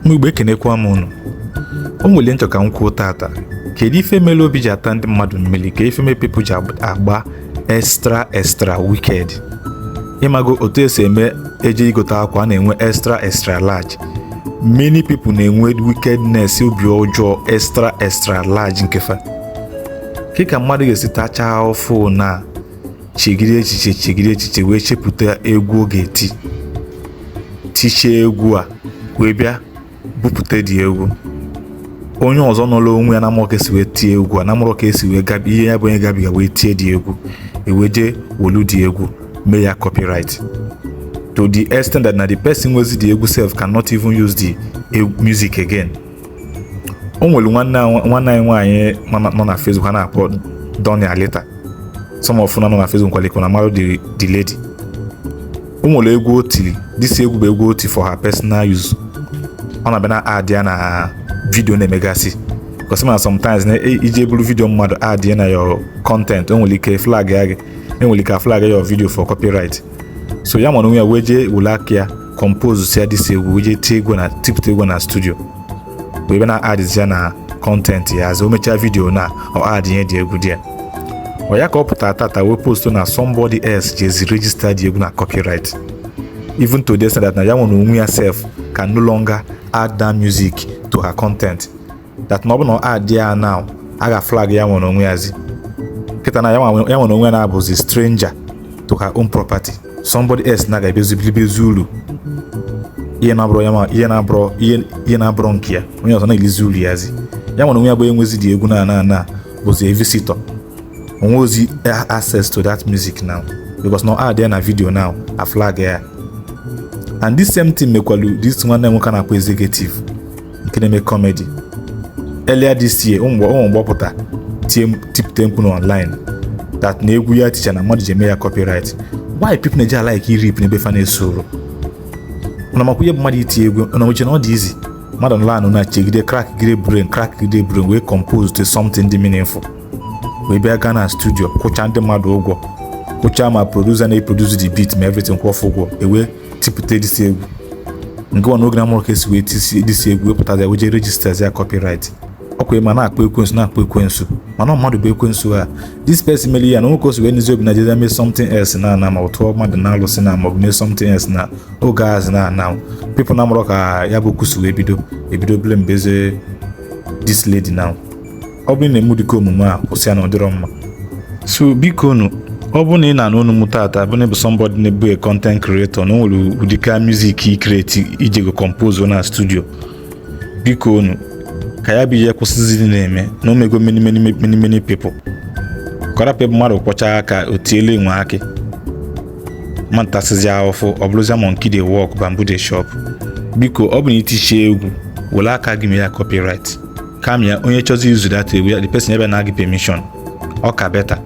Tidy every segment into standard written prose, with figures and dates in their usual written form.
Ụmụ Igbo, ekenekwa m unu. O nwere nchọ ka m kwuo tata. Kedu ife mere obi ji ata ndị mmadụ mmiri? Ka ife mere people ji agba extra extra wicked? Ịmago otu esi eme eje igote akwa, a na-enwe extra extra large. Many people na-enwe wickedness, obi ọjọọ, extra extra large nke fa. Ka mmadụ ga-esi tachaa ụfụ na chegide echiche, chegide echiche, wee chepụta egwu ọ ga-eti, tichie egwu a, wee bịa bupụta dị egwu, onye ọzọ nọrọ onwe ya na amụrụ ka esi wee tie egwu a, na amụrụ ka esi wee gabi ihe ya bụ onye gabiga wee tie dị egwu, ewee jee wolu dị egwu mee ya copyright, to the extent that na the person nwezi the egwu sef cannot even use the music again. O nwere nwanne anyị nwaanyị nọ na Facebook a na-akpọ Donny Alita. Some of unu nọ na Facebook kwaliko na marụ the lady. O nwere egwu o tiri. This egwu bụ egwu o ti for her personal use. Ọ na-abịa na add ya na video na-emegasị, because na sometimes na ije buru video mmadụ add ya na your content, o nwere ike flag ya gị, enwere ike flag your video for copyright. So ya nwere onwe ya wee jee were aka ya compose ya this egwu, wee jee tie egwu na tipụta egwu na studio, wee bịa na add ya na content ya. Azụ o mechaa video na ọ add ihe dị egwu dị ya. Ọ ya ka ọ pụtara tata wee post na somebody else jezi register the egwu na copyright, even to the extent that na ya nwere onwe ya sef can no longer add that music to her content, that na ọ bụ na ọ add ya now, a ga flag ya. Nwere onwe ya zi kịta na ya nwere onwe ya na-abụzi stranger to her own property. Somebody else na ga-ebezu bilibezu uru ihe na-abụrụ ya, ma ihe na-abụrụ ihe na-abụrụ nke ya, onye ọzọ na-elizi uru ya zi. Ya nwere onwe ya bụ enwezi dị egwu na bụzi a visitor, onwe ozi access to that music now, because na add ya na video now, a flag ya. And this same thing mekwalu this nwanne nwoke a na-akpọ Executive nke na-eme comedy. Earlier this year, ụmụ mgbọpụta tie tipụta mkpu na online that na egwu ya ticha na mmadụ ji eme ya copyright. Why people na-eji alike irip n'ebe fa na-esoro na makwa ihe bụ mmadụ iti egwu na uche na ọ dị easy? Mmadụ nla anụ na chegide, crack gide brain, crack gide brain, wee compose to something dị meaningful, wee bịa gaa na studio, kwụcha ndị mmadụ ụgwọ, kwụcha ma producer na-eproduce the beat ma everything, kwụọfụ ụgwọ, ewee tipụta this egwu nke nwa n'oge na amụrụ ka esi wee tisi this egwu, wepụtazi ya, wee jee register ya copyright. Ọkwa ma na-akpọ ekwensu, na-akpọ ekwensu, mana ọ mmadụ bụ ekwensu a. This person mere ya na nwoke o si wee n'izi obi na jeze mee something else na ma ọ tụọ mmadụ na alụsị na ma ọ bụ mee something else na oge azụ na people na-amụrụ ka ya bụ kwusi wee bido ebido blame beze this lady now. Ọ bụrụ na emu dịka omume a, kwụsị ya na ọ dịrọ mma. So biko nụ, ọ bụrụ na ị na-anụ onu m tata, bụ na ịbụ somebody na-ebu a content creator na o nwere ụdịka music i create ije go compose na studio, biko nu, ka ya bụ ihe kwụsịzị na-eme na o mego many many many many people. Kọrapụ ebe mmadụ kwọcha aka o tiela enwe akị mmadụ tasịzi ahụfụ, ọ bụrụzia monkey dey work, bamboo dey chop. Biko, ọ bụ na itichie egwu, were aka gị mee ya copyright, kama ya onye chọzi izu data egwu ya, the person ebe na gị permission, ọ ka better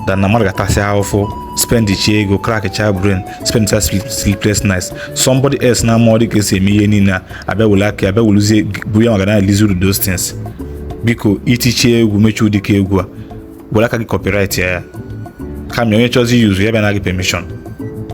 than na mmadụ ga-atasị ahụfụ, spend chi ego, crack cha brain, spend cha sleepless nights, somebody else na ama ọ dị ka esi eme ihe niile a, abịa were aka abịa weluzie buru ya maka na elizi uru those things. Biko, itichie egwu, mechie ụdịka egwu a, were aka gị copyright ya, kama onye chọzi use ya bịa na gị permission.